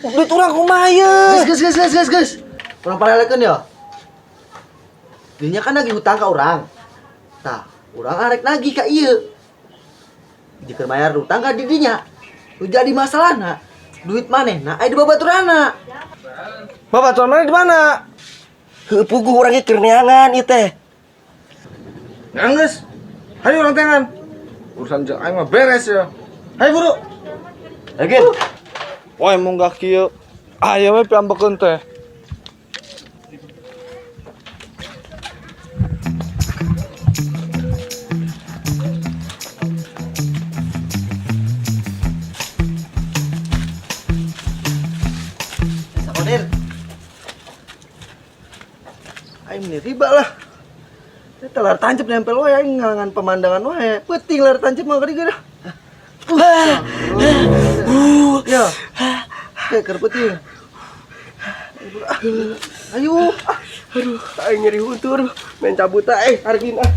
Duit urang kumaha ieu? Geus, geus, geus, geus, geus, geus. Urang parelekeun ya. Dinya kan nagih hutang ka urang. Tah, urang arek nagih ka ieu. Jika bayar hutang ka didinya. Nu jadi masalahna, duit manehna aya di babaturana. Babaturan mana di mana? Heuh, puguh urang ge keur neangan ieu teh. Geus. Hayu urang teangan. Urusan jeung aing mah beres ya. Hayu buru. Ayo Gin. Woi munggah kieu. Aya we piambekeun teh. Sakodir. Aing meni riba lah. Eta lar tancep nempel wae aing ngalangan pemandangan wae. Peuting lar tancep mah kali dah. Ya. Oke, keur peuting. Ayo. Aduh, aing nyeri huntur. Main cabut ah, hargin ah.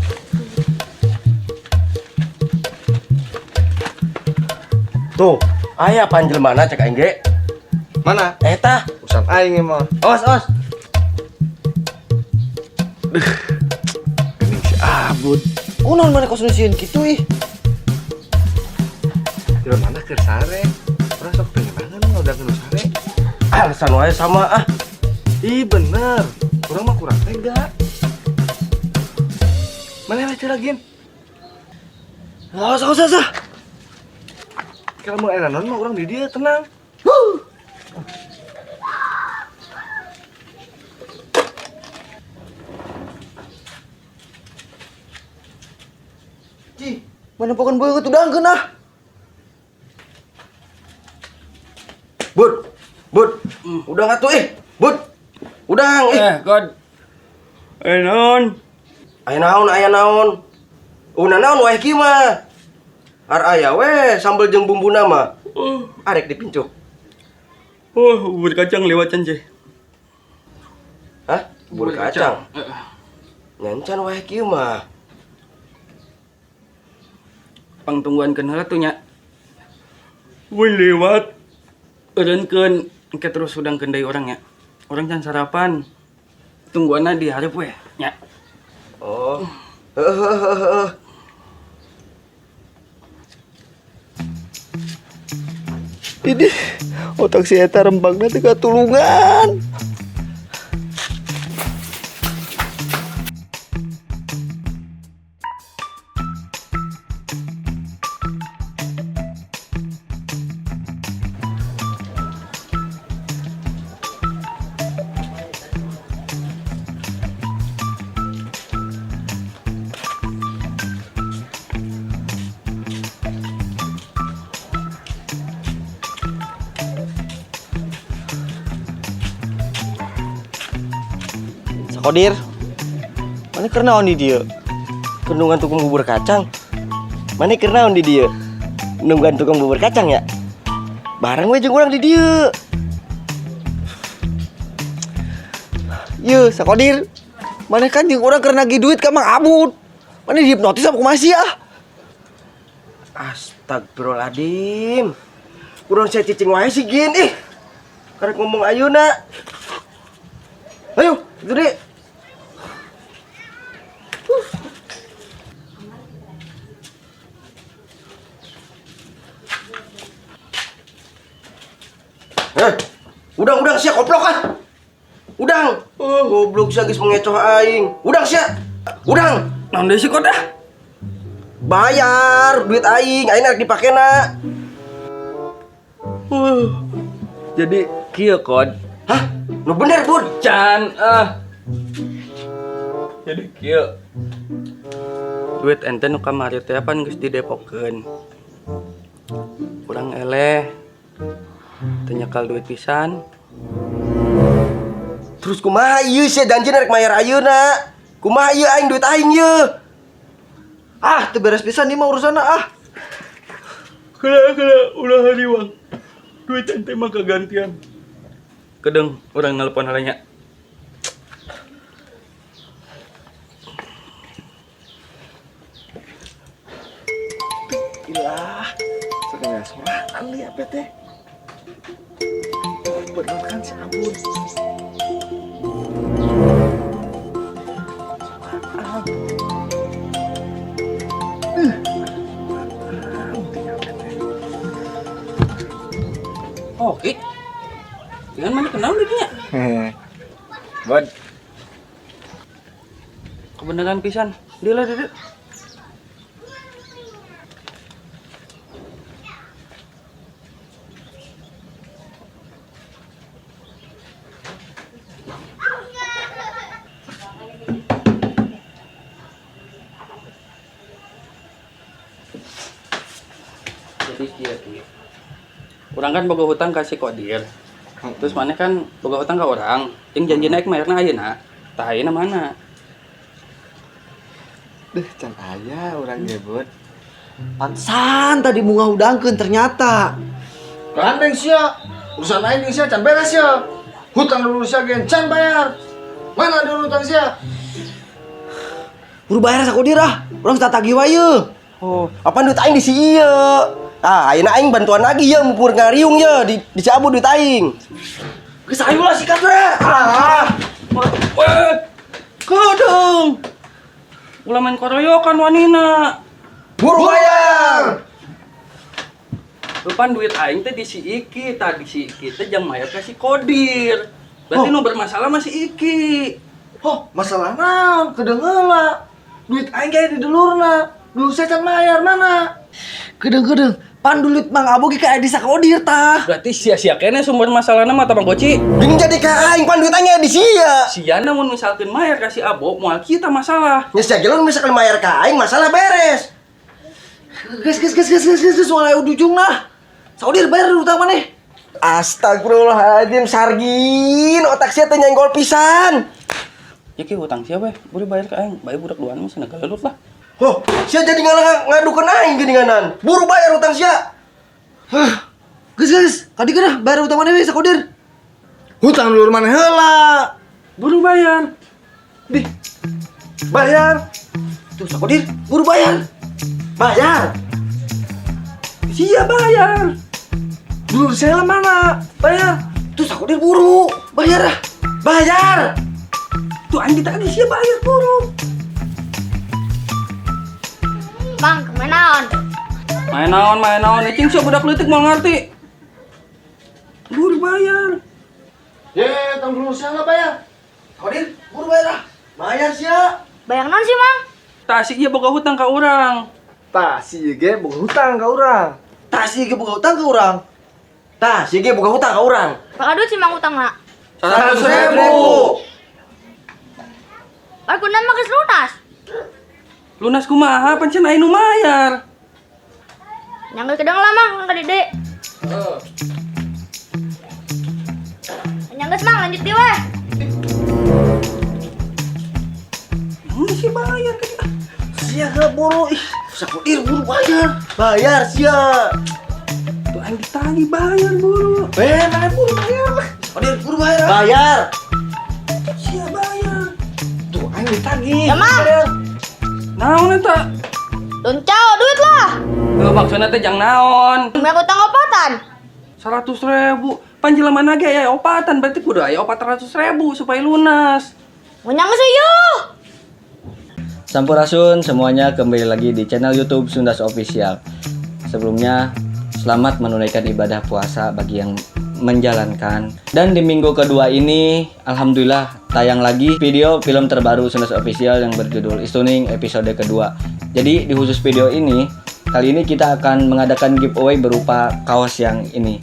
Tuh, aya panjelmana cek aing ge. Mana? Eta. Urusan aing mah. Awas, awas. Geuning si Abud. Kunaon maneh kos nu sieun kitu ih? Jelema mana keur sare? Urang sok teu ngeunangan ngaudangkeun nu sare. Alasan wae sama ah. Ih, bener. Urang mah kurang tega. Mana we heula Gin? Awas, awas, awas. Kalau mau enak mah urang di dieu tenang. Cih, mana pokan beungeut udangkeun ah. Bud. Bud. Udang atuh ih. Bud. Udang ih. Eh, God. Eh, naon? Aya naon, aya naon. Una naon wae kieu mah. Ar aya we sambel jeung bumbuna mah. Oh. Arek dipincuk. Oh, bubur kacang lewat can, Ceh. Hah? Bubur kacang. Heeh. Nyancan wae kieu mah. Pang tungguan keun heula tuh nya. Woi lewat. Eureunkeun engke terus hudangkeun deui urang nya. Urang can sarapan. Tungguanna di hareup we nya. Oh. Heeh, heeh, heeh, heeh. Ini otak si eta rembangna teh katulungan. Sakodir. Mana keur naon di dieu? Keur nungguan tukang bubur kacang. Mana keur naon di dieu? Nungguan tukang bubur kacang ya? Bareng we jeung urang di dieu. Yeuh, Sakodir. Mana kan jeung urang keur nagih duit ka Mang Abud. Mana dihipnotis apa kumaha sih ah? Astagfirullahaladzim. Kurang saya cicing wae sih Gin ih. Karek ngomong ayeuna. Ayo, itu deh. Eh, udang, udang sia koplok ah. Udang. Oh, goblok sia geus mengecoh aing. Udang sia. Udang. Naon deui sih kod ah? Bayar duit aing, aing rek dipakena. Jadi kieu kod. Hah? Nu bener, Bud. Can ah. Jadi kieu. Duit ente nu kamari teh pan geus didepokeun. Kurang eleh. Teu nyekal duit pisan. Terus kumaha ieu sia janji rek mayar ayeuna? Kumaha ieu aing duit aing ieu? Ah, teu beres pisan ieu mah urusanna ah. Kela kela ulah hariwang. Duit ente mah kagantian. Kedeng urang nelpon heula nya. Ilah, sekalian sorangan lihat teh. Bener kan si Abun. Oke. Dengan mana kenal dia? Bod. Kebenaran pisan. Dia lah dia. Jadi kieu kieu. Urang kan boga hutang ka si Kodir. Terus mana kan boga hutang ka urang. Jeung janji naik mayarna ayeuna. Tah ayeuna mana? Duh, can aya urang ge, Bud. Pantesan tadi bunga hudangkeun ternyata. Gandeng sia. Urusan aing jeung sia can beres sia. Hutang dulu sia ge can bayar. Mana dulu hutang sia? Buru bayar sakodir ah. Urang tak tagih wae ye. Oh, apa duit aing di si ieu? Ah, ayeuna aing bantuan lagi ye mumpur ngariung ye di si Abu duit aing. Geus ayo lah sikat we. Ah, Weh, kedeng. Ulah main koroyokan wanina. buru bayar. Lupan duit aing teh di si Iki, tadi si Iki teh jang mayar ka si Kodir. Berarti nu bermasalah masih Iki. Oh, masalah naon? Kedengeula. Duit aing kayak di dulurna. Dulu saya can bayar mana? Kedeng-kedeng. Pan duit Mang Abo ge ka di sakodir tah. Berarti sia-sia kene sumber masalahna mah Bang Goci. Gini jadi ka aing pan duit aing di sia. Sia namun misalkan mayar ka si Abo, moal kita masalah. Nya sia ge misalkan mayar ka aing masalah beres. Geus geus geus geus geus geus geus moal aya ujung lah. Sakodir bayar hutang maneh. Astagfirullahaladzim, Sargin, otak sia teh nyenggol pisan. Ya ki hutang siapa? Buru bayar ka aing, bayar budak duaan mah cenah gelut lah. Oh, sia jadi ngadukeun aing geuninganan. Buru bayar hutang sia. Hah. Geus geus, kadi geus bayar hutang maneh we sakodir. Hutang dulur maneh heula. Buru bayar. Dih. Bayar. Tuh sakodir, buru bayar. Bayar. Sia bayar. Dulur saya mana? Bayar. Tuh sakodir buru, bayar ah. Bayar. Tuh aing ditagih sia bayar buru. Bang, kemana on? Main naon, ecing sia budak leutik moal ngarti. Buru bayar. Ye, tang dulur saya lah bayar. Sakodir, buru bayar ah. Bayar sia. Bayar non sih, Mang? Tah si ieu boga hutang ka urang. Tah, si ieu ge boga hutang ka urang. Tah si ge boga hutang ka urang. Tah, si ge boga hutang ka urang. Berapa duit sih, Mang, utang nak? 100.000. Aku nama geus lunas. Lunas kumaha pancen aing nu mayar. Nyangga kedeng lah, Mang, ke Dede. Heeh. Nyangga Mang, lanjut di weh. Sih bayar kan. Sia ge buru ih. Sakodir buru bayar. Bayar sia. Tuh aing ditagih bayar buru. Eh, mana buru bayar lah. Sakodir buru bayar ah. Bayar. Sia bayar. Tuh aing ditagih. Ya, Mang. Naon eta? Doncau duit lah. Heuh maksudna teh jang naon? Bayar utang opatan. 100.000. Panjelema ge aya opatan berarti kudu aya 400.000 supaya lunas. Mau nyangga sih yo. Sampurasun semuanya, kembali lagi di channel YouTube Sundas Official. Sebelumnya, selamat menunaikan ibadah puasa bagi yang menjalankan. Dan di minggu kedua ini, alhamdulillah tayang lagi video film terbaru Sundas Official yang berjudul Istuning episode kedua. Jadi di khusus video ini, kali ini kita akan mengadakan giveaway berupa kaos yang ini.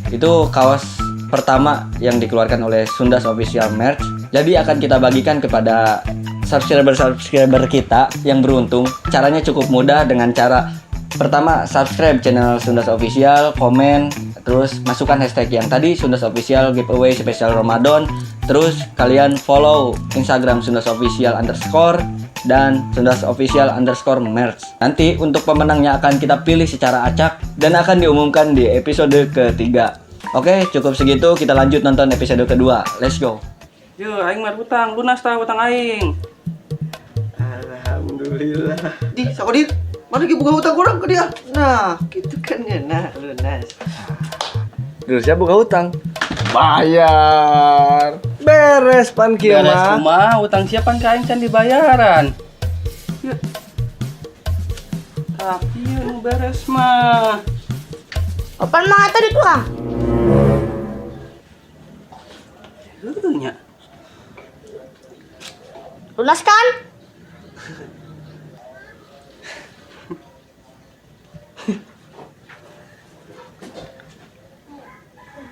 Itu kaos pertama yang dikeluarkan oleh Sundas Official Merch. Jadi akan kita bagikan kepada subscriber-subscriber kita yang beruntung. Caranya cukup mudah dengan cara pertama subscribe channel Sundas Official, komen, terus masukkan hashtag yang tadi Sundas Official giveaway spesial Ramadan. Terus kalian follow Instagram Sundas Official underscore dan Sundas Official underscore merch. Nanti untuk pemenangnya akan kita pilih secara acak dan akan diumumkan di episode ketiga. Oke, cukup segitu. Kita lanjut nonton episode kedua. Let's go. Yo, aing mah hutang, lunas tah hutang aing. Alhamdulillah. Di sakodir, mana ge boga hutang kurang ke dia? Nah, gitu kan ya, nah lunas. Dulur saya boga hutang. Bayar. Beres pan kieu Beres mah. kumaha utang siapa ka aing can dibayaran. Yuk. Tapi yeuh nu beres mah. Opan mang eta duit urang. Heueuh nya. Lunas kan?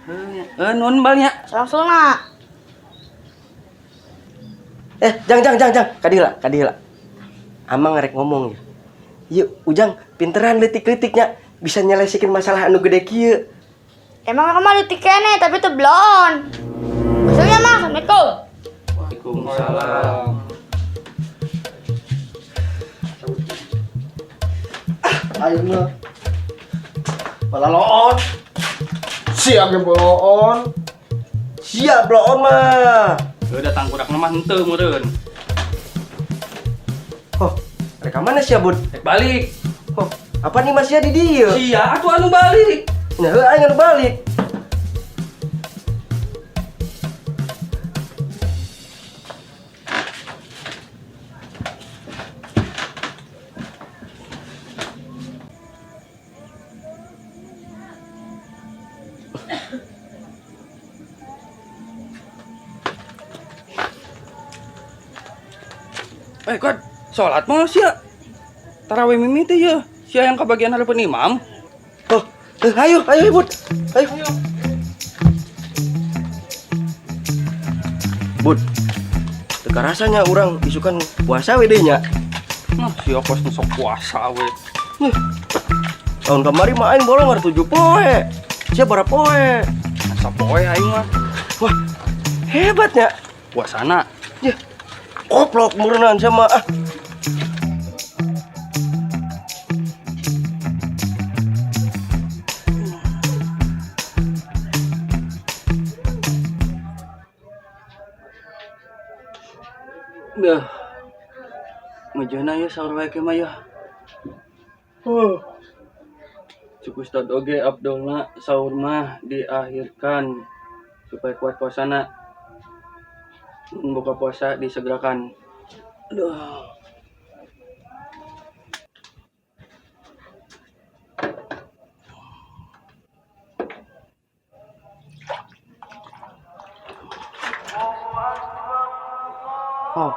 Heueuh nya. Nuhun bal nya. Langsung na. Eh, jang jang jang jang, kadila, kadila. Amang ngarek ngomong ya. Yuk, Ujang pinteran leutik-leutiknya bisa nyelesikin masalah anu gede kieu. Emang aku mah leutik keneh tapi teu belon. Maksudnya mang, Assalamualaikum. Waalaikumsalam. Aing mah. Balaloon. Siap ge boloon. Siap bloon mah. Heuh datang kudak mah henteu meureun. Oh, rek mana sia, Bud? Rek balik. Oh, apa nih masih di dieu? Sia atuh anu balik. Nah, heuh aing anu balik. Eh, God, sholat mah sia. Tarawih mimiti ya. Sia yang kebagian harapan imam. Oh, ayo, ayo, Bud. Ayo. Bud, teu rasanya urang isukan puasa we deui nya. Nah, sia kos nu sok puasa we. Nih, tahun kemarin mah aing bolong 7 poe. Sia bara poe. Masa poe aing mah. Wah, hebatnya. Puasana. Ya, koplok meureunaan sama ah. Dah. Ngejana ya sahur wae ke mah ya. Oh. Cuk Ustad oge Abdulna sahur mah diakhirkan supaya kuat puasana. Buka puasa disegerakan. Aduh. Oh.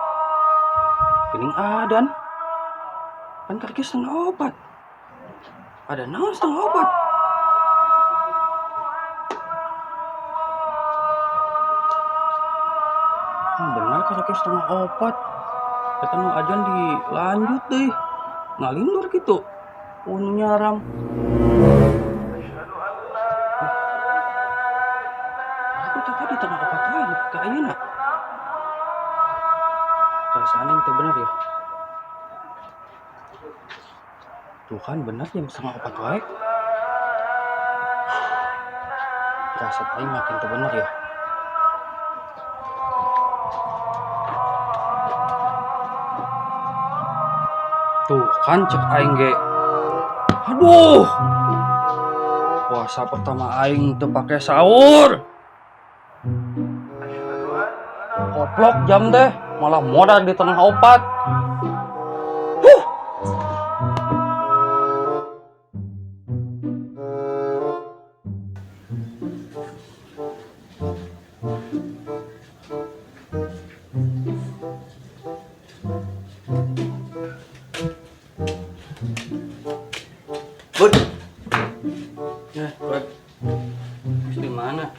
Geuning adan. Kan karek 3:30. Ada naon 3:30? Benar karek 3:30. Eta nu ajan dilanjut deh. Ngalindur gitu. Oh, nu nyaram. Aku teh tadi 3:30 wae nepi ka ayeuna. Perasaan yang teh bener ya. Tuh kan bener jam 3:30 wae. Perasaan aing makin teu bener ya. Tuh kan cek aing ge. Aduh. Puasa pertama aing teu pake sahur. Koplok jam teh malah modal di 3:30. Huh. Bud. Ya, Bud. Terus di mana?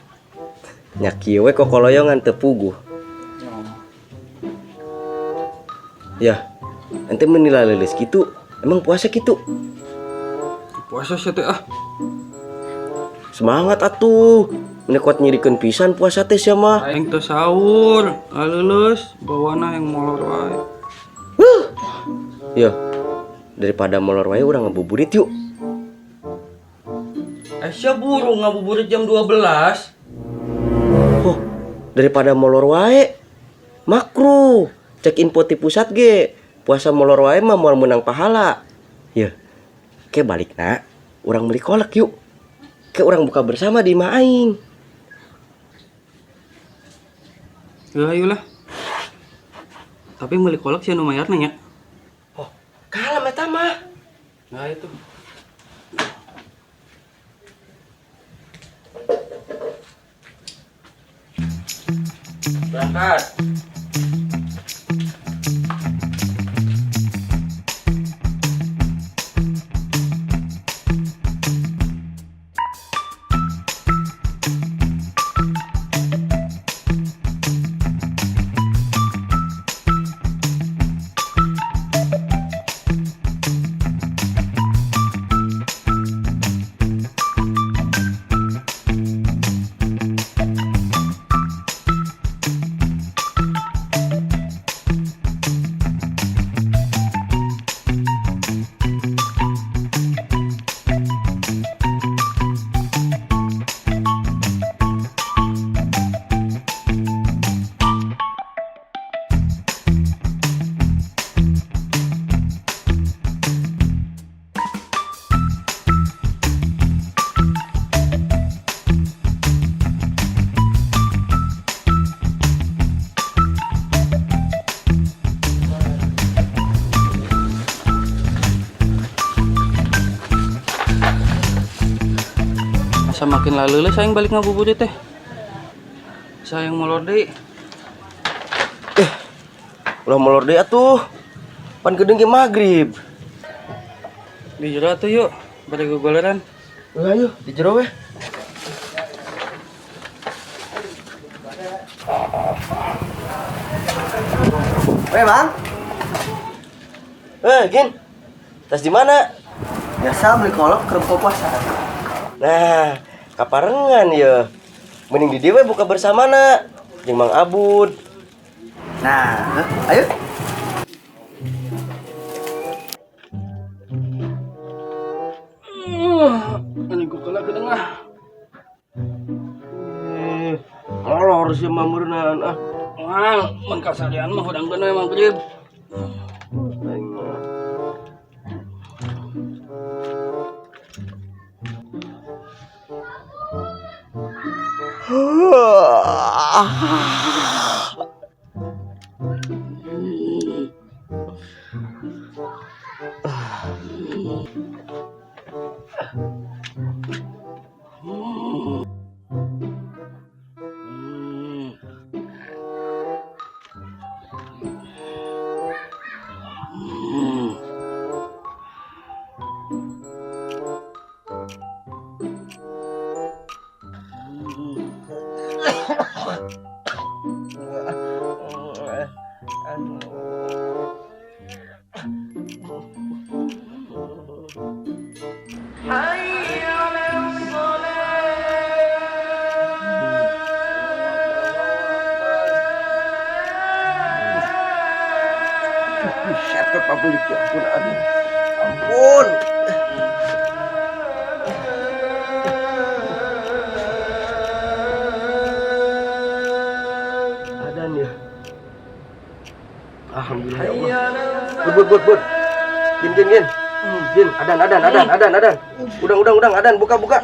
Nya kieu we kokoloyongan teu puguh. Ya, ente menilai leuleus kitu, emang puasa kitu? Puasa sih teh ah. Semangat atuh. Meni kuat nyirikeun pisan puasa teh sia mah. Aing teu sahur, aleuleus bawana yang molor wae. Huh. Ya, daripada molor wae urang ngabuburit yuk. Sia buru ngabuburit jam 12. Oh, daripada molor wae. Makruh. Cek info ti pusat ge. Puasa molor wae mah moal meunang pahala. Ya. Ke balikna urang beli kolak yuk. Ke urang buka bersama di imah aing. Ya ayo lah. Tapi meuli kolak sia nu mayarna nya. Oh, kalem eta mah. Nah itu. Berangkat. Asa makin laleuleus aing balik ngabuburit teh. Sayang molor deui. Ulah molor deui atuh. Pan geudeung ge magrib. Di jero atuh yuk, bari gogoleran. Ulah ayo di jero weh. Weh, Bang. Eh, Gin. Tas di mana? Biasa beli kolak keur buka puasa. Nah, kaparengan ya. Mending di dieu we buka bersama na. Jeung Mang Abud. Nah, ayo. Ini gogola geudeung ah. Molor sih mah meureunaan ah. Wah, mun kasarian mah hudangkeun we magrib. Aing mah. Buset, publik ya ampun, aduh. Ampun. Adan ya. Alhamdulillah ya Allah. Bud, bud, bud, bud. Gin, gin, gin. Gin, adan, adan, adan, adan, adan. Udang, udang, udang, adan, buka, buka.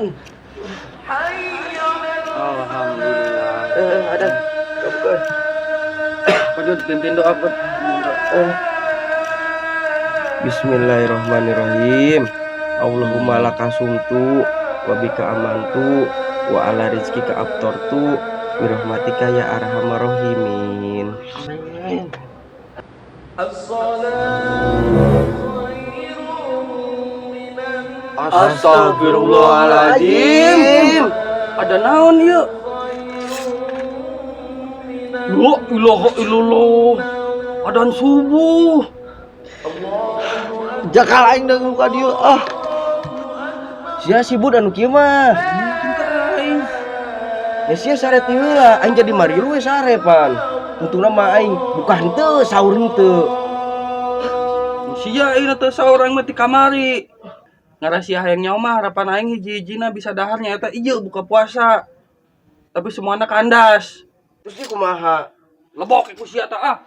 Alhamdulillah. Adan. Buka, buka. Pajut pimpin doa, Put. Bismillahirrahmanirrahim. Allahumma laka sumtu wa bika amantu wa ala rizkika aftartu bi rahmatika ya arhamar rahimin. Astagfirullahaladzim. Ada naon ieu? La ilaha illallah. Adan subuh. Jakal aing deung ka dieu ah. Sia sibuk anu kieu mah. Ya sia sare ti heula, aing jadi marilu we sare pan. Untungna mah aing buka henteu sahur henteu. Sia aing teh sahur aing mah ti kamari. Ngarasia hayang nyawa mah harapan aing hiji-hijina bisa dahar nya eta ieu buka puasa. Tapi semuanya kandas. Terus dia kumaha? Lebok ku sia tah ah.